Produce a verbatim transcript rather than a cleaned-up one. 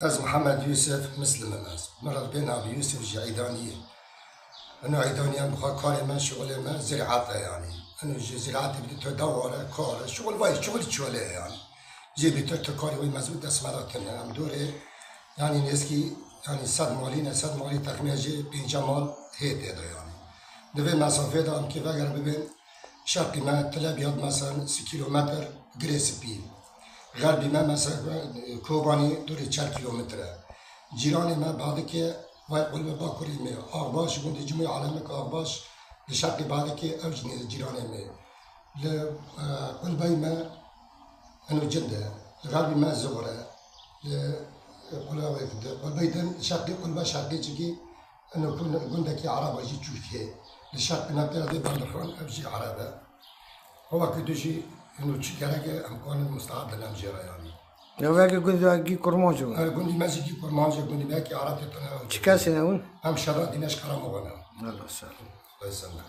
Ez Mihemed Yûsif, Mislim im ez. Min re dibê navê Yûsif ji Îdaniyê. Ino Îdaniyan bi xwe karê me, şixulê me ziraet e yanî. Ino ji ziraetê bi tu dewar e, kar e, şixul vay, şixul çolê ye yanî. Jê bîtir tu karê wî mezbût dest me de tune. Em dorê yanî nêzkî yanî sed malî ne, sed malî texmînen jê pênce mal hê tê de yanî. Di vê mesafê de em kê vegerin bibên Şerqî me Tilebiyad mesela sî kîlometr, Girê Spî. Xerbî me mesela Kobanî dûrî çar kîlometr e. Cîranê me Badikê vay qulbe bakurî me. Axbaş, gundê Cumhurî Alemik Axbaş li şerqî Badikê ew jî nêz cîranê me. Li, e, qulbey me eno Cinde. Li xerbî me Zixure. Li, e, qulbe, qulbey din, şerqî qulbe şerqî çikî Eno gund-, gundekî Ereba jî çûk hê. Li şerqê me pê re dê Bendixan, ev jî Ereb e. Hova ku tu jî eno çi gerek e, em kanin mustahab bin em jê re yanî. Ya veke gundekî kurmanc e. Her gundî me jî kî kurmanc e, gundî me kî Ereb tê tune. Çi kesî ne hûn? Em şerra dîne ji Karamoxan e. Allah sağ ol. Ey sende.